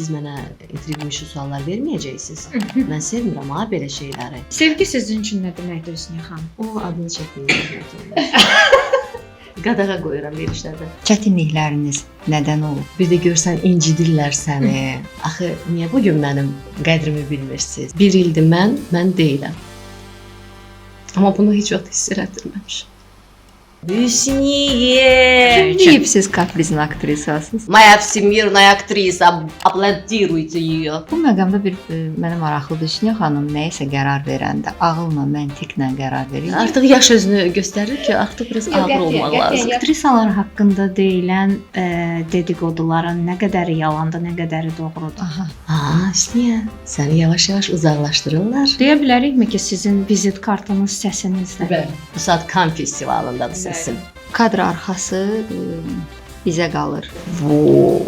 Siz mənə intriqmişi suallar verməyəcəksiniz. Mən sevmirəm ha belə şeyləri. Sevgi sizin üçün nə deməkdir, Hüsniyə xanım? O adını çəkməyim. Qadağa qoyuram verilişlərdə. Çətinlikləriniz nədən olub? Bir də görsən incidirlər səni. Axı niyə bu gün mənim qədrimi bilmirsiniz? Bir ildir mən deyiləm. Amma bunu heç vaxt hiss elətdirməmişəm. Hüsniyə! Kim deyib siz kaprizin aktrisasınız? Моя всемирная актриса, аплодируйте ее. Bu məqamda bir mənə maraqlıdır. Hüsniyə xanım nəyisə qərar verəndə ağılla, məntiqlə qərar verir. Artıq yaş özünü göstərir ki, artıq biraz Yox, ağır qətiyyən, olmaq qətiyyən, lazımdır. Aktrisalar haqqında deyilən dediqoduların nə qədəri yalandır, nə qədəri doğrudur? Aha. Ha, Hüsniyə, səni yavaş-yavaş uzaqlaşdırırlar. Deyə bilərikmi ki, sizin vizit kartınız səsinizdir? Bəli. Bu saat Cannes festivalındadır səsim. Kadr arxası bizə qalır. Voo.